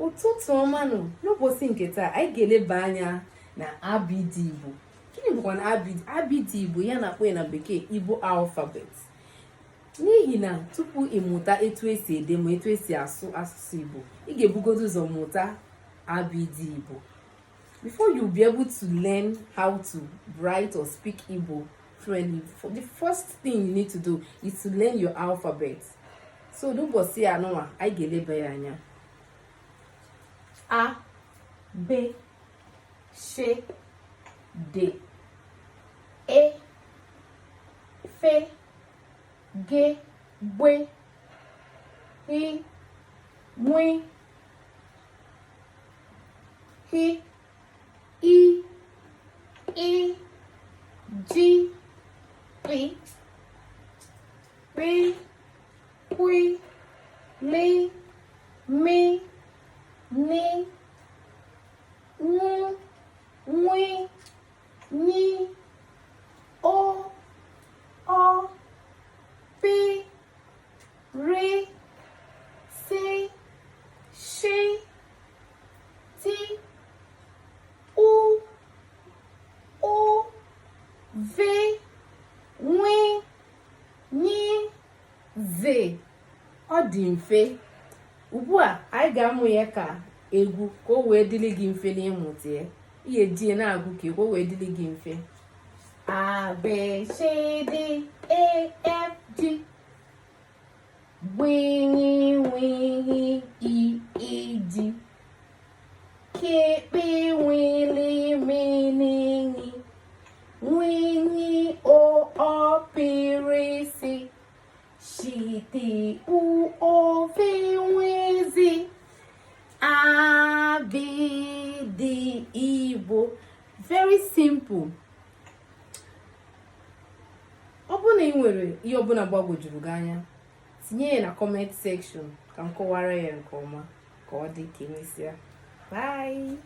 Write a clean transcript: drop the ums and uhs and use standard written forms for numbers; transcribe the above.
Ụtụtụ ọma nụ. N'ụbọchị nke taa, anyị ga-eleba anya na abịdị Igbo. Gịnị bụkwa na abịdị Igbo ya na-akpọ ya na bekee Igbo alphabet? N'ihi na tupu ị mụta etu esi ede ma etu esi asụ asụsụ Igbo, ị ga-ebugodo ụzọ mụta abịdị Igbo. Before you be able to learn how to write or speak Igbo fluently, the first thing you need to do is to learn your alphabet. So n'ụbọchị a nụnwa, anyị ga-eleba ya anya. A, B, C, D, E, F, G, B, H, W, H, I, I, G, P, P, Q, L, M, N, N, W, N, O, O, P, R, S, Sh, T, U, U, V, W, N, Z. Ọ dị mfe. Ugbu a, anyị ga-amụ ya ka egwu, ka o wee dịrị gị mfe n'ịmụta ya. Ị ga-eji ya na-agụ ka o wee dịrị gị mfe. A, B, C, D, E, F, G, B, N, W, H, I, I, G, K, P, W, L, M, N, N, W, N, O, O, P, R, S, Sh, T, U, O, V, W, Z. A, B, D, Igbo. Very simple. Ọ bụrụ na ị nwere ihe ọbụla gbagwojuru gị anya, tinye ya na comment section ka m kọwara ya nke ọma. Ka ọ dị, ka emesịa. Bye.